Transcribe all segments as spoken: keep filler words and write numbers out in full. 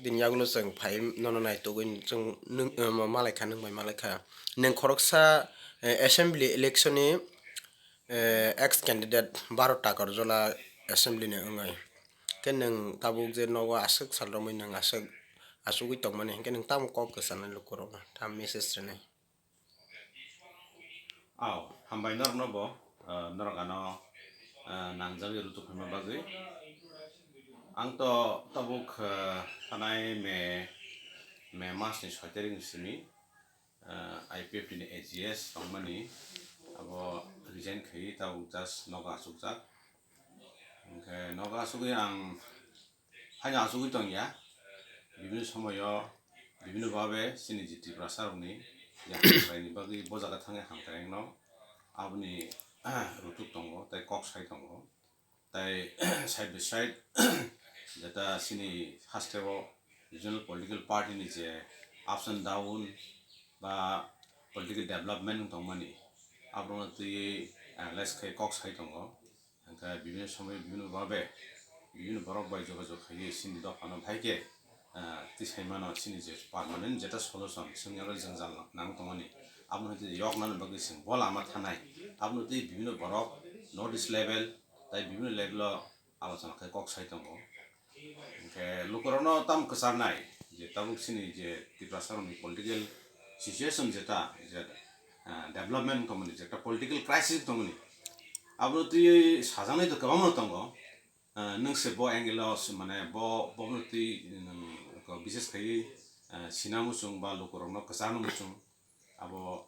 Din yagulo chwng phai nono naitugwi chwng nwng, eh, malaikha, nwng bai malaikha. Nwng khoroksa, eh, assembly election ni, eh, ex candidate Bharat Takarjala assembly ni wngwi. Khe nwng tabuk je nogo aswk sal romwi nwng aswk achugwi tongmani, hinkhe nwng tamo kok kwchanai lukurokno, tamo message rwnai? Aw, hambai norokno bo, ah, norok ano, ah, nangjagwi rutuk hwnma bagwi. Ang to tabuk, ah, thanai May, May mas ni soi tarik ni simi, ah, I P F T ni A G S tongmani, abo resign khaiwi tabuk just nogo achukjak. Hinkhe nogo achugwi ang Haino achugwi tongya, bibhinno somoyo, bibhinno bhabe chini je Tiprasa rokni yakarni bagwi bo jaga thangwi hamkraino aboni rutuk tongo, tei kok sai tongo, tei side by side jeta chini hasteo regional political party ni je ups and down ba political development wng tongmani, aborokno twiwi analyze khai kok sai tongo. Hingkhe bibhinno somoy bibhinno bhabe bibhinno borok bai jogajog khaiwi chini dophano hai khe, ah, twi sai mano chini je permanent jeta solution chwngni oro jwngjal nang tongmani, abono twi yoknani bagwi chwng bo lama thanai. Abono twi bibhinno borok North East level tei bibhinno level o alochona khai kok sai tongo. Hingkhe lukurokno tamo kwcharnai je tabuk chini je Tiprasa rokni political situation jeta je, ah, development wng tongmani, jeta political crisis wng tongmani, abono twiwi sajaknai to kwbangma tongo. Ah, nwng se bo angle o se mane bo, bono twi, nwng ko bises khaiwi, ah, sina muchung ba lukurokno kwcharno muchung. Abo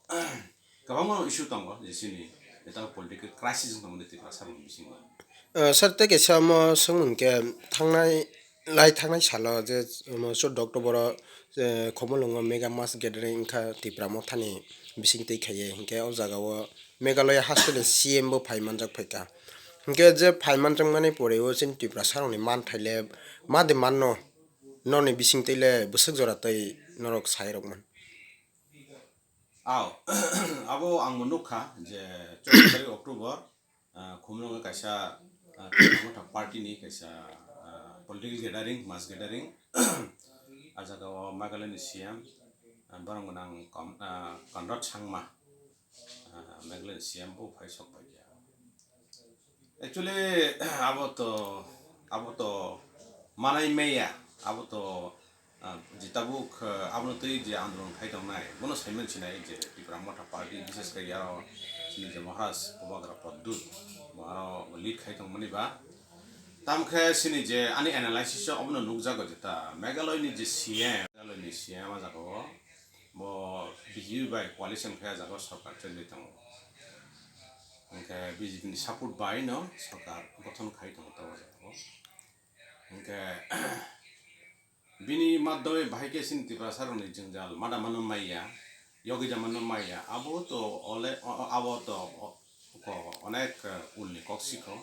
kwbangma issue tongo je chini eta political crisis wng tongmani Tiprasa rokni bisingo. Ah, sir, tei kaisa omo swngmung khe thangnai, lai thangnai salo je omo chwdok October o, eh, Khumulwngo mega mass gathering wngkha Tipra Mothani bising twi khaiye, hinkhe o jaga o Meghalaya hasteni C M bo phai manjak phaikha. Hinkhe je phai manjakmani pore o chini Tiprasa rokni manthai le ma de manno, noni bising twi le bwswk jora tei norok sai rokman. Aw, abo ang bo nukha je chwddo tarik October, ah, Khumulwngo kaisa, ah, Tipra Motha party ni kaisa, ah, political gathering, mass gathering. Ah jaga o Meghalaya ni C M, ah, borok gwnang Kon-, ah, Conrad Sangma, ah, Meghalaya ni C M bo phai sok phaikha. Actually, abo to, abo to manai maya, abo to, ah, je tabuk, ah, abono twi je andolon khai tongnai, bono saiman sinai je Tipra Motha party, bises khe aro chini je Maharaj Bubagra Pradyut, bo aro lead khai tongmani ba. Tamkhe chini je ani analysis o obono nukjago je ta Meghalaya ni je C M, Meghalaya ni C M a jaga o bo B J P bai coalition khai a jaga o sorkar chenwi tongo. Hingkhe B J P ni support bai no sorkar gothon khai tongo ta o jaga o. Hingkhe bini madhyome bahai khe chini Tiprasa rokni jwngjal mada mano maya, yogwi ja mano maya, abo to ole, o-, o-, abo to o-, ko onek, eh, ulni kok sikho.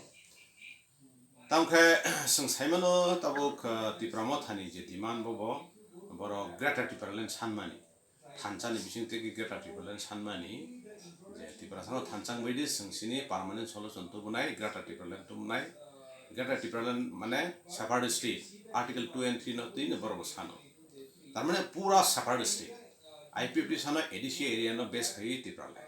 Tamkhe chwng saimano tabuk, eh, Tipra Mothani je demand bo bo borok Greater Tipraland sanmani. Thansa ni bising twi Greater Tipraland sanmani je Tiprasano thansa wngwi di chwng chini permanent solution tubunai Greater Tipraland tubunai. Greater Tipraland mane separate state, Article two and three no twi no borok bo sano. Tar mane pura separate state. I P F T sano A D C area no base khai Tipraland.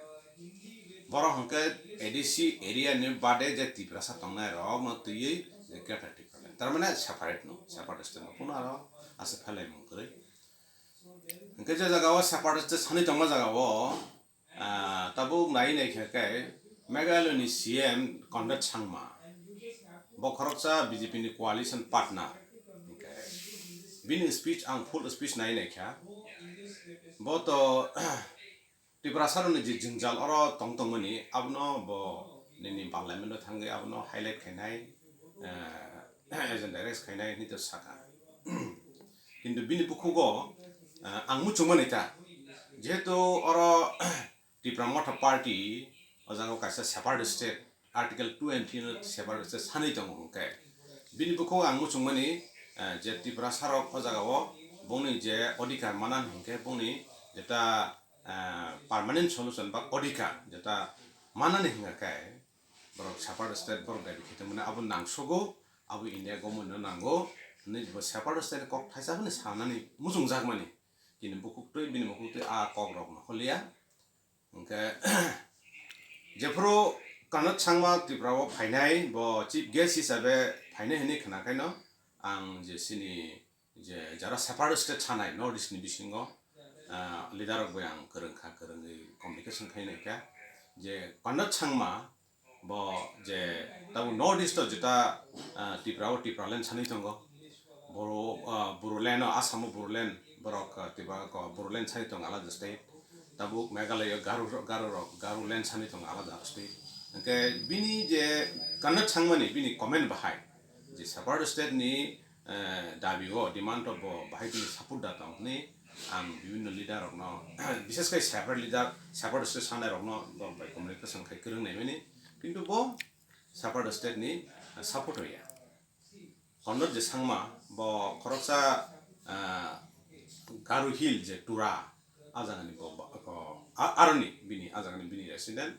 Borok hwnkhe A D C area ni bade je Tiprasa tongnai rok no twiwi je Greater Tipraland. Tar mane separate no, separate state no. Kuno aro asa phailai mung kwrwi. Hingke je jaga o separate state sanwi tongma jaga o, ah, tabuk nai nai khe khe Meghalaya ni C M Conrad Sangma, bo khoroksa B J P ni coalition partner. Hingke bini speech ang full speech nai nai kha. Bo to Tiprasa rokni je jwngjal oro tong tongmani, abono bo nini parliament o thangwi abono highlight khainai, eh, agenda raise khainai hinwi to saka. Kintu bini bukhugo, eh, ang muchungmani ta, jehetu oro Tipra Motha Party o jaga o kaisa separate state, Article two and three no separate state sanwi tongo hwnkhe, bini bukhugo ang muchungmani, eh, je Tiprasa rok o jaga o bongni je odhikar manan hwnkhe bongni jeta, ah, permanent solution ba odhikar jeta manani hwnga khe borok separate state borok dabi khe tongmani abo nangsogo, abo India government no nango, hwnwi bo separate state kok thaisa hwnwi sanani muchungjakmani. Chini bukuktwi, bini bukuktwi a kokrokno holiya. Hwnkhe, jephuru Kanot Sangma Tripura o phainai, bo chief guest hisabe phainai hwnwi khna khaino, ang je chini je jara separate state sanai North East ni bisingo, ah, leader rok bai ang kwrwng kha, kwrwngwi communication khai nai kha je Kanot Sangma bo je tabuk North East o jeta, ah, Tripura o Tipraland sanwi tongo, Boro, ah, Bodoland o Assam o Bodoland borok, ah, Tripura o Bodoland sanwi tongo alada state, tabuk Meghalaya o Garo, Garo rok Garoland sanwi tongo alada state. Hwnkhe bini je Kanot Sangmani bini comment bahai je separate state ni, eh, dabi o, demand o bo bahai bini support da tong hwnwi ang bibinno leader rokno, bishes khe separate leader, separate state sanai rokno bo bai communication khai kwrwng nai mani, kintu bo separate state ni, eh, support hoya. Conrad J Sangma bo khoroksa, ah, Garo Hill je Tura, a jagani bo, bo, ko, a, aroni bini, a jagani bini resident.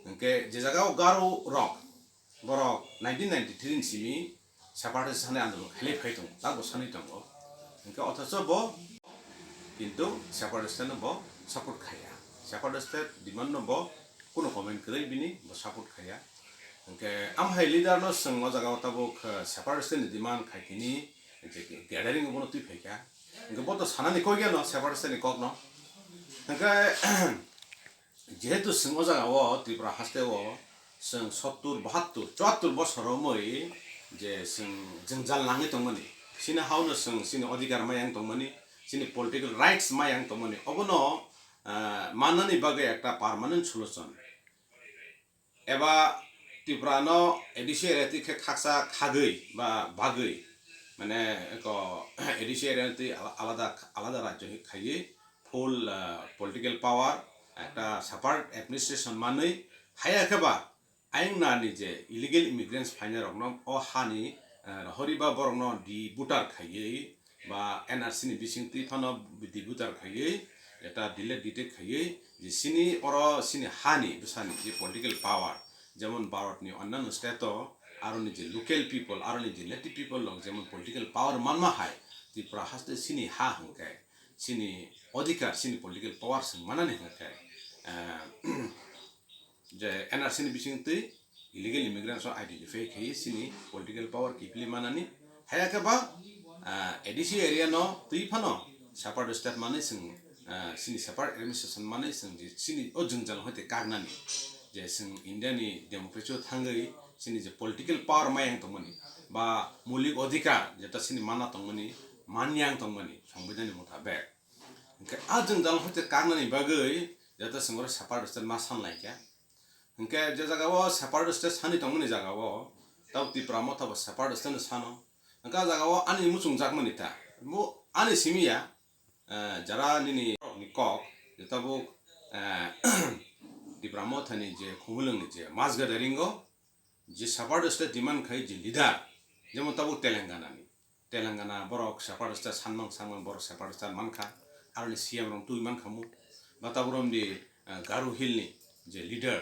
Hwnkhe je jaga o Garo rok, borok nineteen ninety-three ni simi separatist hani andolon khailai phai tongo, tak bo sanwi tongo. Hwnkhe othocho bo kintu separatist no bo support khaiya. Separatist demand no bo kuno comment kwrwi bini bo support khaiya. Hwnkhe amhai leader no chwng o jaga o tabuk, eh, separatist ni demand khai tini je gathering bono twi phaikha. Hwnkhe bo to sanani kok ya no separatist ni kok no. Hwnkhe jehetu chwng o jaga o Tripura haste o chwng sottur, bahattur, chuattur bosor romwi je chwng jwngjal nangwi tongmani, chini ha-o no chwng chini odhikar ma yang tongmani, chini political rights ma yang tongmani, obono, ah, mannani bagwi ekta permanent solution eba Tripura no A D C area twi khe khaksa khagwi ba bagwi, mane eko A D C area twi ala-, alada, alada rajyo hi khaiwi full, ah, political power, ekta separate administration manwi, haya khe ba ayang nani je illegal immigrants phainai rokno o hani, eh, rohori ba borokno deporter khaiwi ba N R C ni bising twi phano deporter khaiwi eta delete detect khaiwi je chini oro chini hani bwsani je political power, jemon Bharat ni onnano state o aroni je local people, aroni je native people rok jemon political power manma hai Tripura haste chini ha hwnkhe chini odhikar, chini political power chwng manani hwnkhe, eh, je N R C ni bising twi illegal immigrants no identify khaiwi chini political power kiphilwi manani. Haya khe ba, ah, A D C area no twi phano separate state manwi chwng, ah, chini separate administration manwi chwng je chini o jwngjal hoite kaknani je chwng India ni democracy o thangwi chini je political power mayang tongmani ba moulik odhikar jeta chini mana tongmani, manyang tongmani, Songbidan ni mutabek. Hwnkhe a jwngjal hoite kaknani bagwi jeta chwng oro separate state ma san laikha. Hwnkhe je jaga o separate state sani tongmani jaga o, tabo Tipra Motha bo separate state no sano. Hwnkhe a jaga o ani muchungjakmani ta, bo ani simi ya, eh, jara nini ni kok, je tabuk, eh, Tipra Motha ni je Khumulwng ni je mass gathering o, je separate state demand khai je leader, jemon tabuk Telangana ni, Telangana borok separate state sanmang sanmang borok separate state mankha, aroni C M rok twi mankha mu, ba tabuk romdi, eh, Garo Hill ni je leader,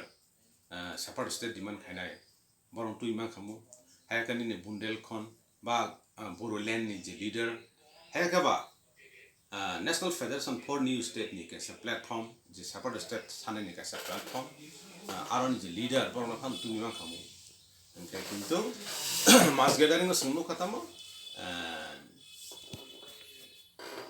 eh, separate state demand khainai borok twi mankha mu, haya khe nini Bundelkhand ba, ah, Bodoland ni je leader, haya khe ba, ah, National Federation for New State ni kaisa platform, je separate state sanani kaisa platform, ah, aroni je leader borokno phano twi mankha mu. Hwnkhe kintu mass gathering o chwng nukha tamo, ah,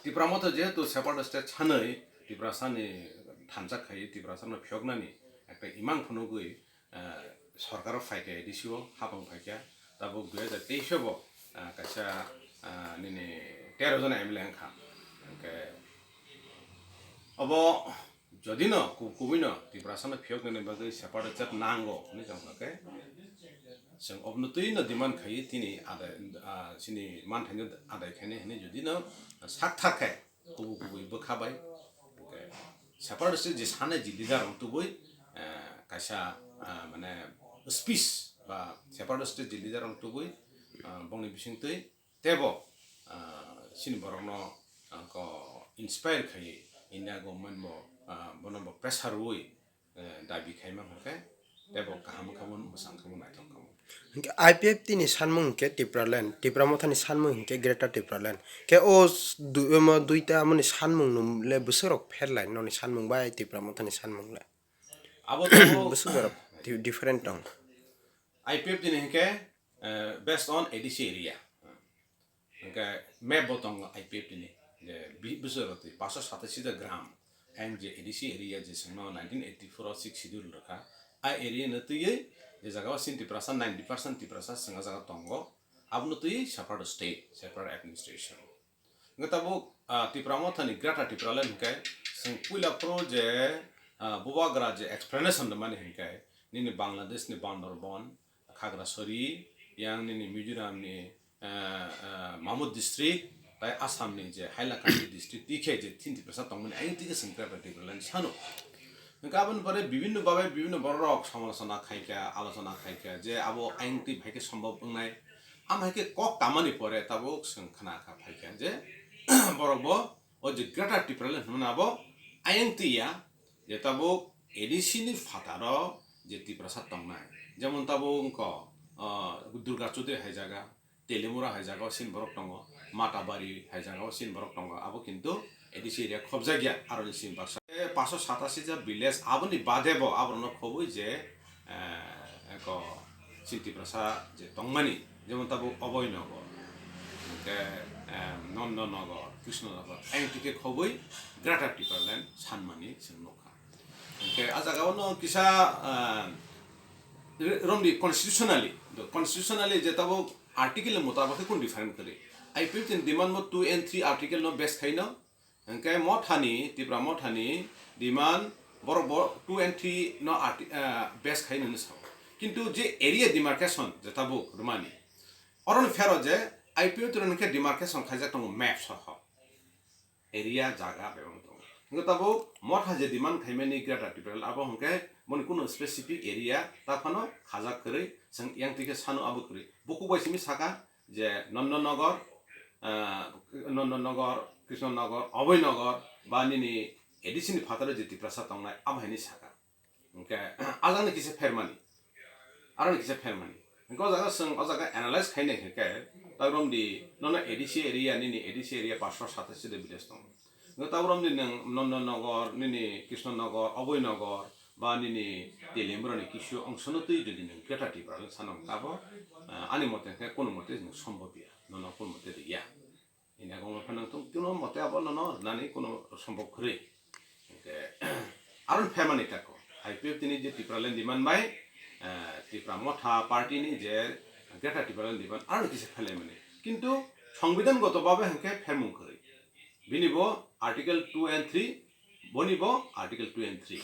Tipra Motha jehetu separate state sanwi Tiprasani thansa khai Tiprasano phiyoknani ekta imang phunugwi, ah, sorkaro phaikha, A D C o hapang phaikha, tabuk dui hajar teis o bo, ah, kaisa, ah, nini tero jona M L A wngkha. Hwnkhe obo jodino ku-, kubuino Tiprasano phiyoknani bagwi separate state nango hwnwi tongkha khe, chwng obono twino demand khaiwi tini ada, ah, chini manthaino adai khainai hwnwi jodino sak thar khe, kubu kubui bwkha bai, hwnkhe separatist je sanai je leader rok tubui, eh, kaisa, ah, mane speech ba separatist je leader rok tubui, ah, bongni bisingtwi tebo, ah, chini borokno, ah, ko inspire khaiwi India government bo, ah, bono bo pressure rwui, eh, dabi khaima hwnkhe Tei bo kaham wngkha bo, mwchang kha bo, naithok kha bo. Hinkhe I P F T ni sanmung hinkhe Tipraland, Tipra Mothani sanmung hinkhe Greater Tipraland. Khe o s-, du-, omo duita amoni sanmung nung le bwswk rok pherlai noni sanmung bai Tipra Mothani sanmung le? Abo to bwswk jorok di-, different tong. I P F T ni hinkhe, eh, based on A D C area. Hingke map bo tongo I P F T ni, je bi-, bwswk rok twi paanso satasi ta gram. Ang je A D C area je chwngno nineteen eighty-four o Sixth Schedule rwkha, a area no twiwi je jaga o chini Tiprasa ninety percent Tiprasa chwng a jaga tongo, abono twiwi separate state, separate administration. Hingke tabuk, ah, Tipra Mothani Greater Tipraland hingke chwng puila phuru je, ah, bubagra je explanation rwmani hingke nini Bangladesh ni Bandarban, Khagrasori, yang nini Mizoram ni, eh, eh, Mamut district, tai Assam ni je Hailakandi district, tikhe je chini Tiprasa tongmani, ayang tikhe chwng Greater Tipraland sano. Hingke aboni pore bibinno babe bibinno borok rok samalochona khaikha, alochona khaikha, je abo ayang twi phaikhe sombhob wngnai. Am haikhe kok tamani pore tabuk chwng khna kha phaikha je borok bo o je Greater Tipraland hwnmani abo ayang twi ya, je tabuk A D C ni phataro je Tiprasa tongnai, jemon tabuk wngkho, ah, Durga Chaudhuri hai jaga, Telimura hai jaga o chini borok tongo, Matabari hai jaga o chini borok tongo, abo kintu A D C area khobjak ya, aroni chini baksa. E, paanso satasi ja village, aboni bade bo aborokno khobwi je, eh, eko chini Tiprasa je tongmani, jemon tabuk Oboinogo, hingke, eh, Nondonogor, Krishnonogor, ayang tike khobwi Greater Tipraland sanmani chwng nukha. Hingke a jaga o no kisa, ah, romdi constitutionally, the constitutionally je tabuk article ni mutabak khe kunu different kwrwi. I P F T ni demand bo two and three article no base khaino, hingke Mothani, Tipra Mothani demand borok bo two and three no arti-, ah, base khai hwnwi sao. Kintu je area demarcation je tabuk rwmani, oro ni phero je I P F T ni hwnkhe demarcation khaijak tongo map soho. Area jaga bebak tongo. Hingke tabuk Motha je demand khaimani Greater Tipraland abo hingke boni kunu specific area ta phano khajak kwrwi, chwng yang twi khe sano abo kwrwi. Bukhuk bai simi saka je Nondonogor, ah, Nondonogor, Krishnonogor, Oboinogar ba nini A D C ni phataro je Tiprasa tongnai abo haini saka. Hingke ajang ni kisa phermani. Aro ni kisa phermani. Hingke o jaga chwng o jaga analyze khainai hingke, ta romdi nono A D C area nini A D C area paanso satasi de village tongo. Hingke ta romdi nwng Nondonogor, nini Krishnonogor, Oboinogar, ba nini Telimura ni kisu ongsono twi jodi nwng Greater Tipraland sanong tabo, ah, ani mote hingke kono mote nwng sombhob ya, nono kono mote riya. Ini agong phano tong tino mote abo nono nani kono sombhob kwrwi. Hingke, aron phermani tako. I P F T ni je Tipraland demand bai, eh, Tipra Motha party ni je Greater Tipraland demand aron kisa phelaimani. Kintu songbidan goto babe hingke phermung kwrwi. Bini bo article two and three, boni bo article two and three.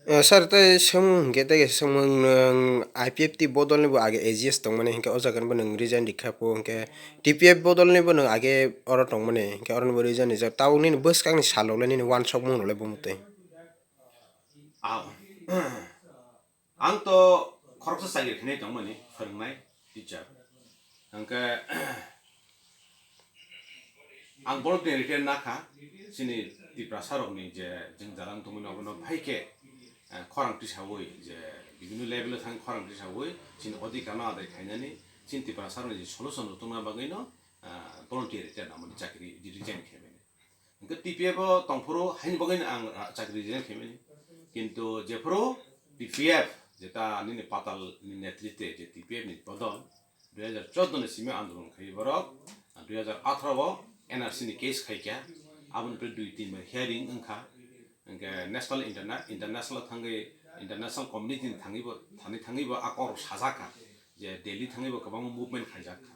Eh, sir, tei swngmung hingke tei swngmung nwng I P F T bodol ni bo age A G S tongmani hingke o jaga ni bo nwng resign rikha po hingke T P F bodol ni bo nwng age oro tongmani hingke oro ni bo resign rijak. Tabuk nini bwskang ni salo le nini wansok mung rok le bumung twi. Ah, ang to khoroksa chakri khinai tongmani, phwrwngnai, teacher. Hingke, ang voluntary retire nakha, chini Tiprasa rokni je jwng jalang tongmani obono bahai khe, eh, khorang tisawi je bibinno level o thang khorang tisawi chini odhikar no adai khainani, chini Tiprasa rokni je solution rwtongna bagwi no, eh, voluntary retire namani chakri resign khaimani. Hingke T P F o tongphuru haini bagwino ang, ah, chakri resign khaimani. Kintu jephuru T P F, jeta nini patal ni netrite je T P F ni bodol, dui hajar chordo ni simi andolon khai borok, dui hajar atharo o N R C ni case khaikha, aboni pore dui tin bar hearing wngkha, hingke national interna-, international thangwi, international community ni thangwi bo, thani thangwi bo a kok rok sajakha, je Delhi thangwi bo kwbangma movement khaijakha.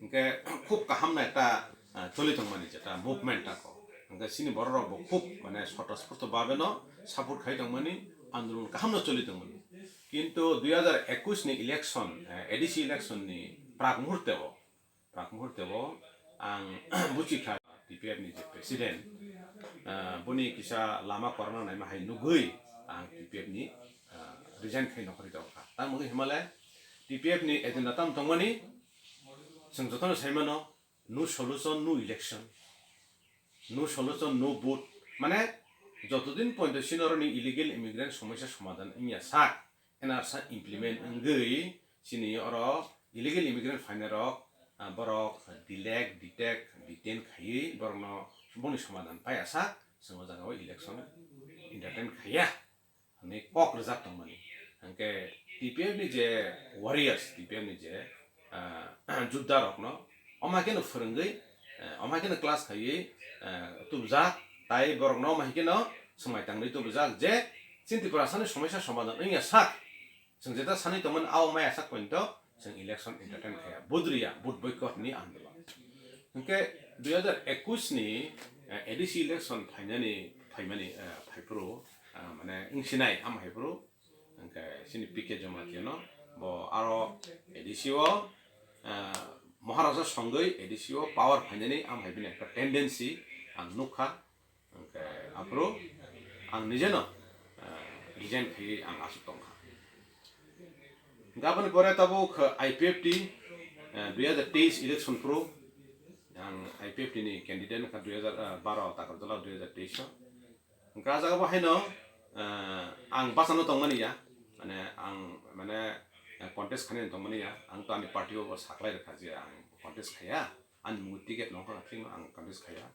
Hingke khub kaham no ekta, ah, choli tongmani jeta movement tako. Hingke chini borok rok bo khub mane swtosphurto babe no support khai tongmani, andolon kaham no choli tongmani. Kintu dui hajar ekush ni election, eh, A D C election ni prak muhurte o, prak muhurte o ang buchi kha T P F ni je president, ah, boni kisa lama korna naima hai nugwi ang T P F ni, ah, resign khai nokhorwi tongkha. Tamo himale T P F ni agenda tam tongmani chwng jotono saimano, no solution, no election, no solution, no vote. Mane, jotodin poito sino oroni illegal immigrant somosya somadhan wngya sak, N R C implement wngwi chini oro illegal immigrant phainai rok, ah, borok delect, detect, detain khaiwi borokno boni somadan pai asa chwng o jaga o election entertain khaiya hwnwi kok rwjak tongmani. Hwnkhe T P F ni je warriors, T P F ni je, ah, judda rokno omo hai kheno phwrwngwi, eh, omo hai kheno class khaiwi, eh, tubujak, tai borokno omo hai kheno swmai tangwi tubujak je chini Tiprasani somosa somadan wngya sak. Chwng jeta sanwi tongmani, abo maya sak pointo chwng election entertain khaiya, budriya, budboycott ni andolon. Hwnkhe dui hazar ekush ni, eh, A D C election phainani, phaimani, eh, phaiphuru, eh, mane wngsinai, am haiphuru, hwnkhe chini P K Jamatia no bo aro A D C o, eh, Maharaja songwi A D C o power phainani, am hai bini ekta tendency ang nukha. Hwnkhe aphuru ang nijeno, eh, resign khaiwi ang aswk tongkha. Hwnkhe aboni pore tabuk I P F T, eh, dui hazar teis election phuru ang I P F T ni candidate wngkha dui hazar baro Takarjala dui hazar teis o. Hwnkhe ah jaga bo haino, eh, ang bachano tongmani ya, mane ang mane, eh, contest khainani tongmani ya, ang to ani party o bo saklai rwkha je ang contest khaiya, ani mungwi ticket nongkha thikno ang contest khaiya.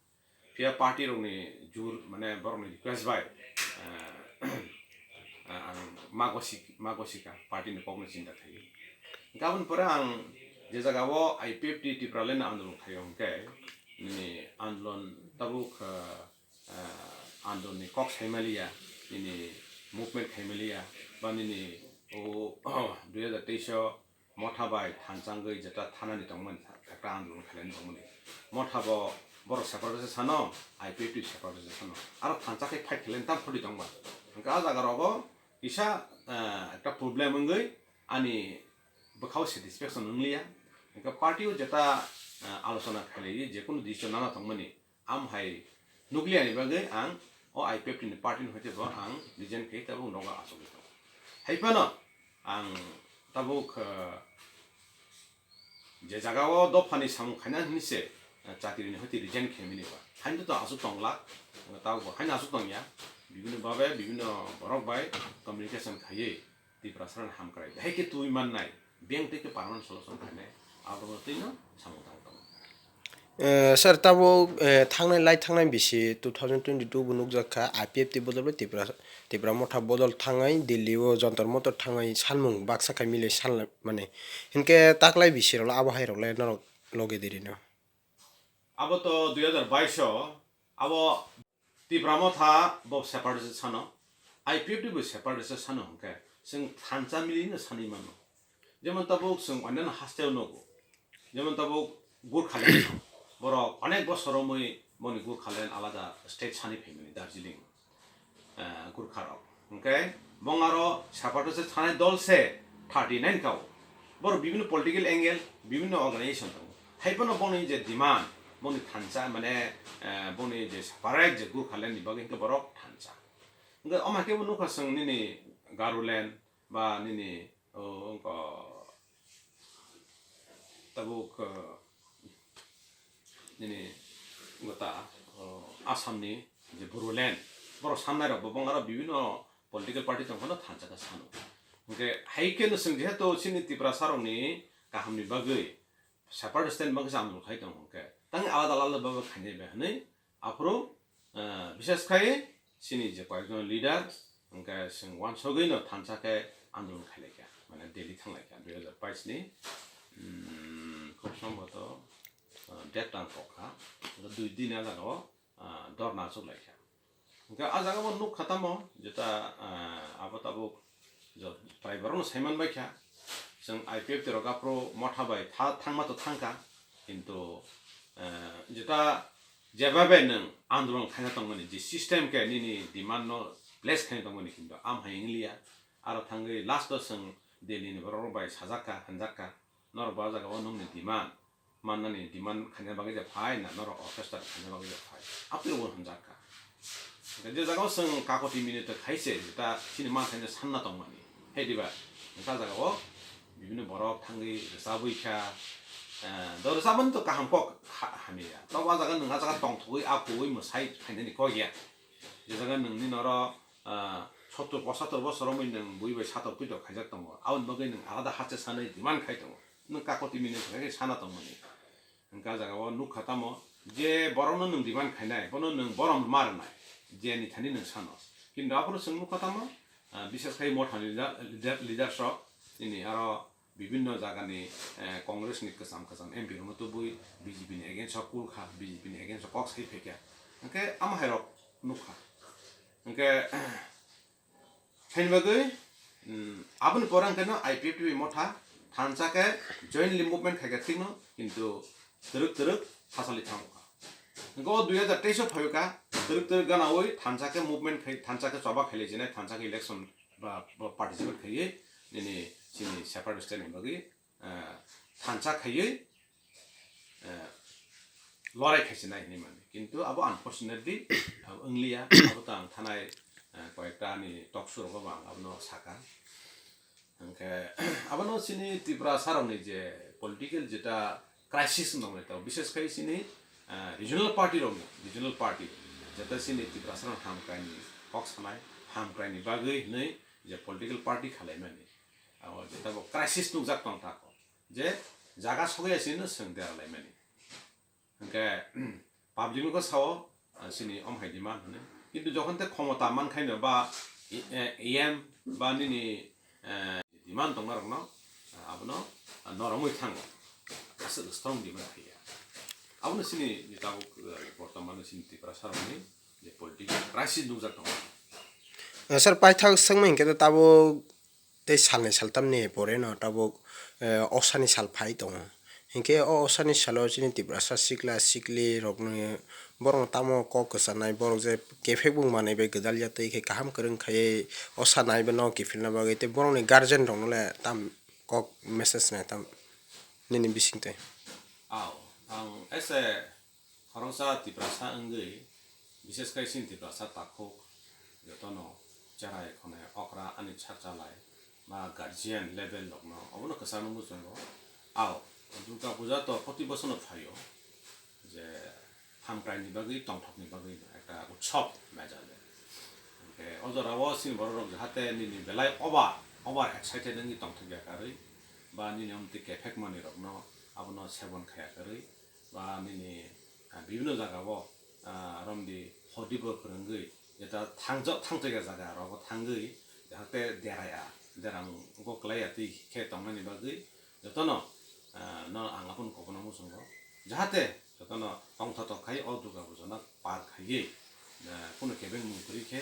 Phiya party rokni jur, mane borokni request bai, eh, ang ma gosik-, ma gosika party ni kokno chinta khaio. Hwnkhe aboni pore ang je jaga o I P F T Tipraland andolon khaio hwnkhe nini andolon tabuk, eh, eh, andolon ni kok saimaliya, nini movement khaimaliya, ba nini o, dui hazar teis o Motha bai thansa wngwi jeta thanani tongmani ekta andolon khailani tongmani. Motha bo borok separate sano, I P F T separate sano. Aro thansa khe fight khailani tam khoti tongba. Hwnkhe ah jaga rogo kisa, eh, ekta problem wngwi ani bwkhao satisfaction wngliya. Hwnkhe party o jeta, eh, alochona khailaiwi jekunu decision nana tongmani. Am hai nukliya ni bagwi ang o I P F T ni party ni hoite bo ang resign khe tabuk nogo achugwi tongo. Hai phano ang tabuk, eh, je jaga o dopha ni samung khaina hinwi se, eh, chakri ni hoite resign khe mini ba. Haino to aswk tong glak, tabuk bo haino aswk tong ya. Bibhinno bhabe, bibhinno borok bai communication khaiwi Tiprasa rokno hamkrai. Hai khe twi mannai, beng twi khe permanent solution khainai, abo twi no samung tang tongo. Eh, sir, tabuk, eh, thangnai, lai thangnai bisi two thousand twenty-two bo nukjak kha, I P F T bodol bai Tipra, Tipra Motha bodol thangwi Delhi o Jantar Mantar thangwi sanmung baksa khai mili sanlai mani. Hinkhe taklai bisi rok abo hai rok le norok logi di rino. Abo to dui hazar bais o abo Tipra Motha bo separatist sano, I P F T bo separatist sano hwnkhe chwng thansa milino sanwi mano. Jemon tabuk chwng onyaino hasteo nugo, jemon tabuk Gurkhaland borok onek bosor romwi boni Gurkhaland alada state sanwi phaimani Darjeeling, eh, Gurkha rok. Hwnkhe bong aro separatist sanai dol se thirty nine kao. Borok bibhinno political angle, bibhinno organization tongo. Hai phano bongni je demand, bongni thansa, mane, eh, bongni je separate je Gurkhaland ni bagwi hwnkhe borok thansa. Hwnkhe omo hai khe bo nukha chwng nini Garoland ba nini, o, wngkha tabuk, eh, nini gota, o, Assam ni je Bodoland, borok sannai rok bo bong aro bibhinno political party tong phano thansa khe sano. Hwnkhe hai khe no chwng jehetu chini Tiprasa rokni kaham ni bagwi separatist ni bagwi se andolon khai tongo hwnkhe tang alada alada bagwi khainai bai hwnwi aphuru, eh, bishes khai chini je koyekjon leader hwnkhe chwng wansugwi no thansa khe andolon khailai kha, mane Delhi thanglai kha dui hazar bais ni, mm, khub sombhoto, eh, date tang kok kha, dui din a jaga o, ah, dhorna achuk lai kha. Hwnkhe ah jaga o nuk kha tamo, jeta, ah, abo tabuk jo-, prai borok no sai man bai kha. Chwng I P F T rok aphuru Motha bai tha-, thangma to thang kha, kintu, ah, jeta jeba bai nwng andolon khaina tongmani, je system khe nini demand no place khaina tongmani, kintu am hai wng liya. Aro thangwi last o chwng Delhi ni borok rok bai sajak kha, hwnjak kha, norok bo ah jaga o nwng ni demand mannani demand khaina bagwi je phai na norok orchestra khaina bagwi je phai, apni bo hwnjak kha. Hwnkhe je jaga o chwng kakoti minute khai se ta chini ma khaina sanna tongmani, hai diba? Hwnkhe ah jaga o bibhinno borok thangwi rwchabwi kha, eh, do rwchabmani to kaham kok ha-, hamya. Tobo ah jaga nwng ah jaga tongthogwi ah kuwi mwsai phainani kok ya. Je jaga nwngni norok, ah, sottor posator bosor romwi nwng bui bai satok pitok khaijak tongo, aboni bagwi nwng alada hache sanwi demand khai tongo, nwng kako timi nwng khe sana tongmani. Hwnkhe ah jaga o nukha tamo je borokno nwng demand khainai, bono nwng borom ma rwnai, je ni thani nwng sanos. Kintu aphuru chwng nukha tamo, ah, bises khai mothani leader, leader, leaders rok, nini aro bibinno jagani, eh, Congress ni kwcham kwcham M P rokno tubui B J P ni against o kul kha, B J P ni against o kok sai phaikha. Hwnkhe amo hai rok nukha. Hwnkhe, Haini bagwi, mm, aboni pore hwnkhe no I P F T bai motha thansa khe jointly movement khaikha thikno, kintu twrwk twrwk thasali thangkha. Hwnkhe o dui hazar teis o phaikha, twrwk twrwk ganaui thansa khe movement khai, thansa khe choba khailai jinai, thansa khe election ba, ba participate khaiwi nini chini separate state ni bagwi, eh, thansa khaiwi, eh, lorai khaichinai hinwi mani. Kintu abo unfortunately, abo wngliya, abo to ang thanai, eh, koyekta ani talk show rogo bo ang abono saka. Hwnkhe, abono chini Tiprasa rokni je political jeta crisis wng tongmani tao, bises khai chini, eh, regional party rokni, regional party, jeta chini Tiprasa rok hamkraini kok sanai, hamkraini bagwi hinwi je political party khalaimani. Abo jeta bo crisis nukjak tong tako. Je jaga sogwi ya chini no swng dera laimani. Hwnkhe, public no khe sao, ah, chini om hai demand hwnwi. Kintu jokhon tei khomota mankhaino ba, i-, eh, E M ba nini, eh, demand tongmarokno, ah, abono, ah, noromwi thango. Aswk strong demand khaiya. Abono chini tabuk, eh, bortomano chini Tiprasa rokni je political crisis nukjak tongo. Eh, sir, paithak swngmani hinkhe tabuk tei salnwi saltamni pore no tabuk, eh, osani sal phai tongo. Hinkhe o osani salo chini Tiprasa sikla sikli rokni borokno tamo kok kwchanai, borok je kephek bung manwi bai gwdalya twi khe kaham kwrwng khaiwi osa naibo no kiphilna bagwi tei borokni guardian rokno le tam kok message nai tam nini bisingtwi. Aw, ang as a khoroksa Tiprasa wngwi, bises khai chini Tiprasa takhuk jotono cherai khonai okra ani sak chalai ba guardian level rokno obono kwchangno muchungo. Aw, Durga Puja to proti bochorno phaio, je hamkraini bagwi, tongthokni bagwi ekta utsob mejale. Hwnkhe o jorao chini bororok jahate nini belai over, over excited wngwi tongthokya karwi ba nini omtwi kephek manwirokno abono sebon khaya karwi, ba nini, ah, bibinno jagao, ah, romdi hodibo kwrwngwi, jeta thangjak, thangjakya jaga rogo thangwi, jahate deraya, derang go kwlaiya twi khe tongnani bagwi, jotono, ah, no ang abono kobono muchungo, jahate jotono tongthotok khai o Durga Puja no par khaiwi, ah, kunu kebeng mung kwrwi khe,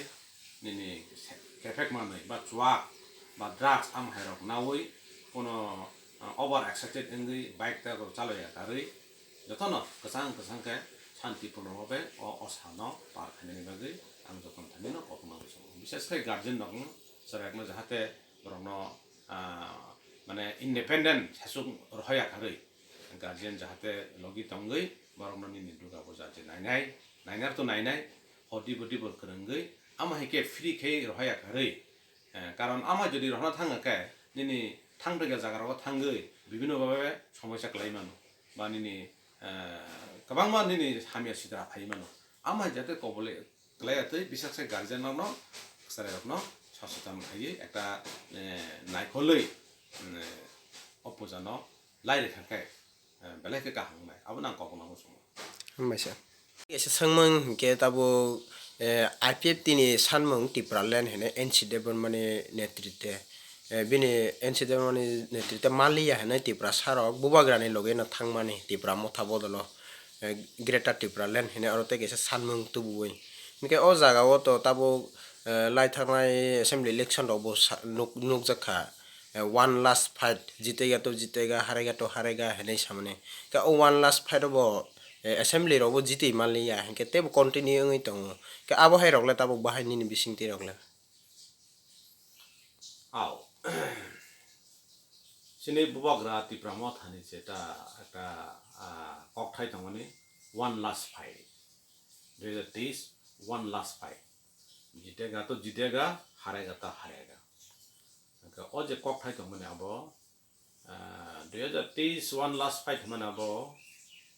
nini se-, kephek manwi ba chuak ba drugs am hai rok nawi kono, ah, over excited wngwi bike ta rok chalaiya karwi jotono kwchang kwchang khe shanti purno bhabe o, o sal no par khainani bagwi ang jotono thani no kothoma muchungo. Bises khe guardian rok no chwraikno jahate borok no, ah, mane independent sachuk rohoya karwi guardian jahate logi tongwi borok no nini Durga Puja je nainai, nainar to nainai, hodibo dibo kwrwngwi, ama hai khe free khe rohoya karwi. Eh, karon ama jodi rohorna thang khe, nini thang tongya jaga rogo thangwi bibinno bhabe somosya kwlai mano, ba nini, eh, kwbangma nini hamya sitra phai mano. Ama jate kobole kwlaiya twi bisaksa guardian rokno, chwrai rokno sasotan khaiwi ekta, eh, naikolwi, eh, o puja no lai rwkha khe, eh, belai khe kaham wngnai. Abono ang kok nangma chwngo. Hambai sir. Kaisa swngmung hinkhe tabuk, eh, I P F T ni sanmung Tipraland hinwi N C Debbarma ni netritwe. Eh, bini N C Debbarma ni netritwe maliya hinwi Tiprasa rok bubagra ni loge no thangmani Tipra motha bodolo, eh, Greater Tipraland hinwi oro tei kaisa sanmung tubuwi. Hinkhe o jaga o to tabuk, eh, lai thangna assembly election rok bo sa-, nuk-, nukjak kha. Eh, one last fight, jitega to jitega, harega to harega hinwi samani. Khe o one last fight o bo, eh, assembly rok bo jitwi manliya, hinkhe teibo continue wngwi tongo. Khe abo hai rok le tabuk bahai nini bisingtwi rok le. Aw. Chini bubagra Tipra Mothani jeta ekta, ah, kokthai tongmani one last fight. Dui hazar teis one last fight. Jitega to jitega, harega to harega. Hwnkhe o je kokthai tongmani abo, ah, dui hazar teis one last fight hwnmani abo,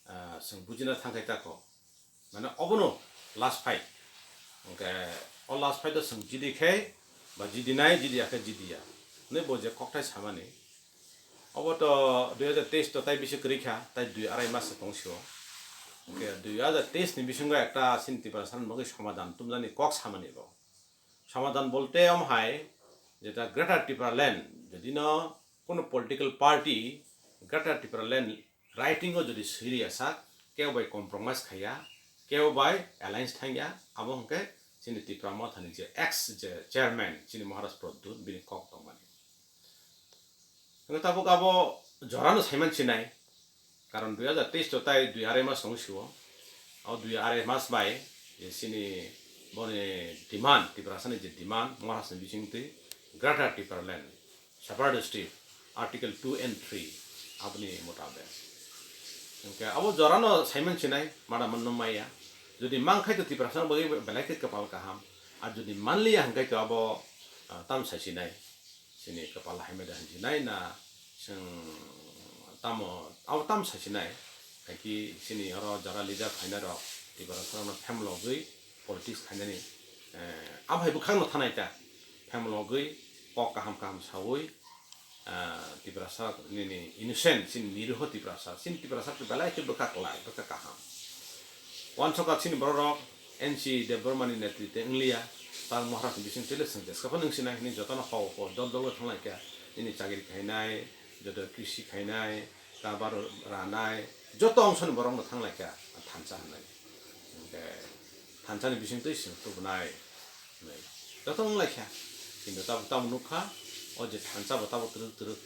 ah, chwng bujina thangkhai tako. Mane obono last fight. Hwnkhe o last fight o chwng jidi khe, Ba jidinai, jidiya khe jidiya. Hwnwi bo je kokthai samani. Obo to dui hajar teis to tai bisi kwrwi kha, tai dui arai mas se tong sio. Hwnkhe dui hajar teis ni bisingo ekta chini Tiprasani bagwi somadan tumjani kok samani bo. Somadan bolte omo hai, jeta Greater Tipraland, jodi no kono political party Greater Tipraland writing o jodi swi riya sak, kebo bai compromise khaiya, kebo bai alliance thangya, abo hwnkhe chini Tipra Mothani je ex je chairman, chini Maharaj Pradyut, bini kok tongmani. Hwnkhe tabuk abo jorano saiman sinai, karon dui hajar teis to tai dui arai mas tong sio. O dui arai mas bai je chini boni demand, Tiprasani je demand, Maharajni bisingtwi Greater Tipraland, Separate State, Article two and three, aboni motabek. Hwnkhe abo jorano saiman sinai, mada manno maya. Jodi mankhai to Tiprasani bagwi belai khe kwpal kaham. Ar jodi manliya hwnkhe to abo, ah, tam sai sinai. Chini kwpal hai meda hinjinai na chwng tamo, abo tamo sasinai. Haikhe chini oro jara leader phainai rok, Tiprasa rokno phemlogwi politics khainani, eh, abo hai bwkhakno thanai ta. Phemlogwi kok kaham kaham sawi, ah, Tiprasa nini innocent, chini niriho Tiprasa, chini Tiprasa belai khe bwkha kwlai, bwkha kaham. Wansokha chini borok rok N C Debbarma ni netrite wngliya, Tang Maharaj ni bising tele sengjeska phano wng sinai hwnwi jotono hok hok dol dol thanglaikha, nini chakri khainai, joto krisi khainai, kabar ranai, joto ongso ni borok no thanglaikha thansa hwnwi. Hwnkhe thansa ni bising twi seng tubunai hwnwi joto wnglaikha, kintu tabuk tamo nukha, o je thansa bo tabuk twrwk twrwk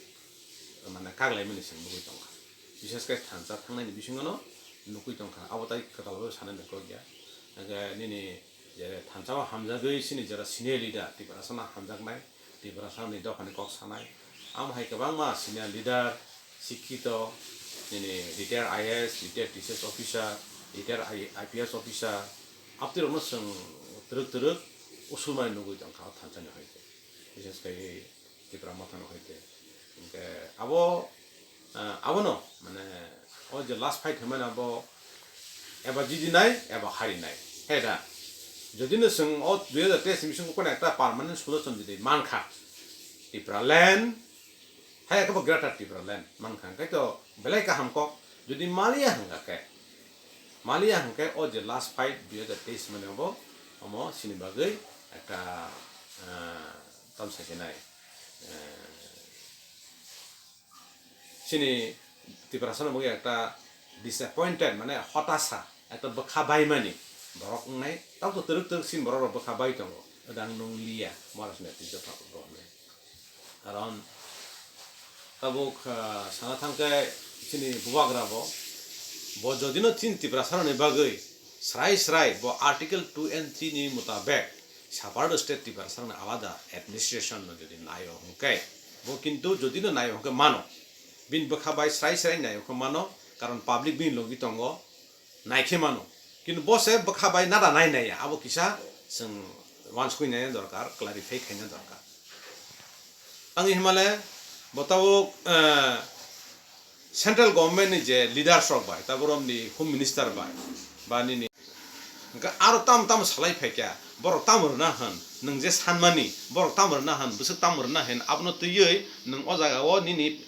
mane kaglaimani se nugwi tongkha. Bishesh khe thansa thangnani bisingono nugwi tongkha. Abo tai kwtal bai sanani kok ya. Hwnkhe nini je thansa o hamjagwi chini jora senior leader Tiprasano hamjaknai, Tiprasani dophani kok sanai. Amo hai kwbangma senior leader, sikkito, nini retired I A S, retired T C S officer, retired I-, I P S officer, abtwi rokno chwng twrwk twrwk usulmani nugwi tongkha o thansani hai khe. Bishesh khe Tipra Mothani hoite. Hwnkhe abo, ah, abono, mane, o je last fight hwnmani abo eba jidinai, eba harinai. He da? Jodi no chwng o dui hajar teis ni bisingo kono ekta permanent solution jodi mankha, Tipraland, hai khe bo Greater Tipraland mankha, hwnkhe to belai kaham kok. Jodi maliya hwnkha khe, maliya hwnkhe o je last fight dui hajar teis mani abo, omo chini bagwi ekta, ah, tam sakinai, eh, chini Tiprasano bagwi ekta disappointed, mane hotasa, ekta bwkha baimani borok wngnai, tamo twrwk twrwk chini borok rok bwkha bai tongo, odang nung liya, Maharaj ni twi jotha borok wngnai. Karon tabuk, ah, sana thangkhe chini bubagra bo, bo jodino chini Tiprasarokni bagwi srai srai bo Article two and three ni mutabek separate state Tiprasarokni alada administration no jodi naio hwnkhe, bo kintu jodino naio hwnkhe mano, bini bwkha bai srai srai naio hwnkhe mano, karon public bini logi tongo, naikhe mano. Kintu bo se bwkha bai nada nai naiya, abo kisa chwng wansukwi naina dorkar, clarify khaina dorkar. Ang himale bo tabuk, eh, central government ni je leaders rok bai, ta borok ni home minister bai, ba nini hwnkhe aro tam tam salai phaikha, borok tam rwna hwn, nwng je sanmani, borok tam rwna hwn, bwswk tam rwna hwn, abono twiwi nwng o jaga o nini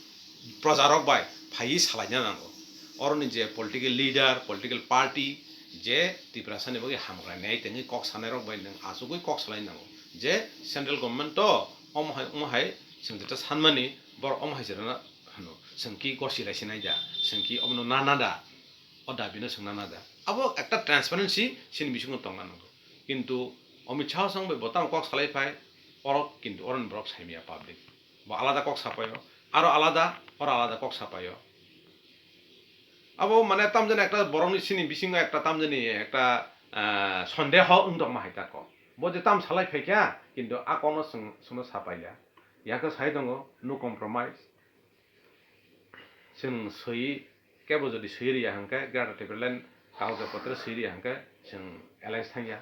projarok bai phaiwi salaina nango. Oroni je political leader, political party, je Tiprasani bagwi hamkrai nai tengwi kok sanairok bai nwng achugwi kok salai nango. Je central government to omo hai, omo hai chwng jeto sanmani, borok omo hai se rwna hwno. Chwng ki gosi lai sinai da, chwng ki obono nana da, o dabi no chwng nana da. Abo ekta transparency chini bisingo tongna nango. Kintu Amit Shah song bai bo tamo kok salai phai, orok kintu oroni borok saimaya public. Bo alada kok sapaio, aro alada, oro alada kok sapaio. Abo mane tamjani ekta borokni chini bisingo ekta tamjani ekta, ah, sondeho wng tongma hai ta kok. Bo je tam salai phaikha, kintu a kokno chwng, chwngno sapaiya. Yakhe sai tongo, no compromise. Chwng swi, kebo jodi swi riya hwnkhe, Greater Tipraland kagoj potro swi riya hwnkhe, chwng alliance thangya.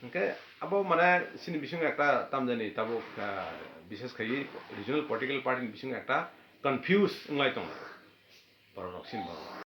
Hwnkhe abo mane chini bisingo ekta tamjani tabuk, ah, bishes khaiwi regional political party ni bisingo ekta confuse wnglai tongo borok rok chini borok.